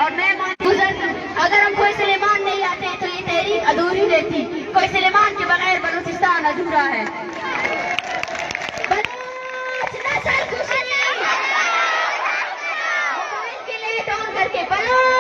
اور میں مان گزر اگر ہم کوئی سلیمان نہیں آتے تو یہ تحریک ادھوری رہتی. کوئی سلیمان کے بغیر بلوچستان ادھورا ہے. بلوچ نسل کشی موبائل کے لیٹ آن کر کے بلوچ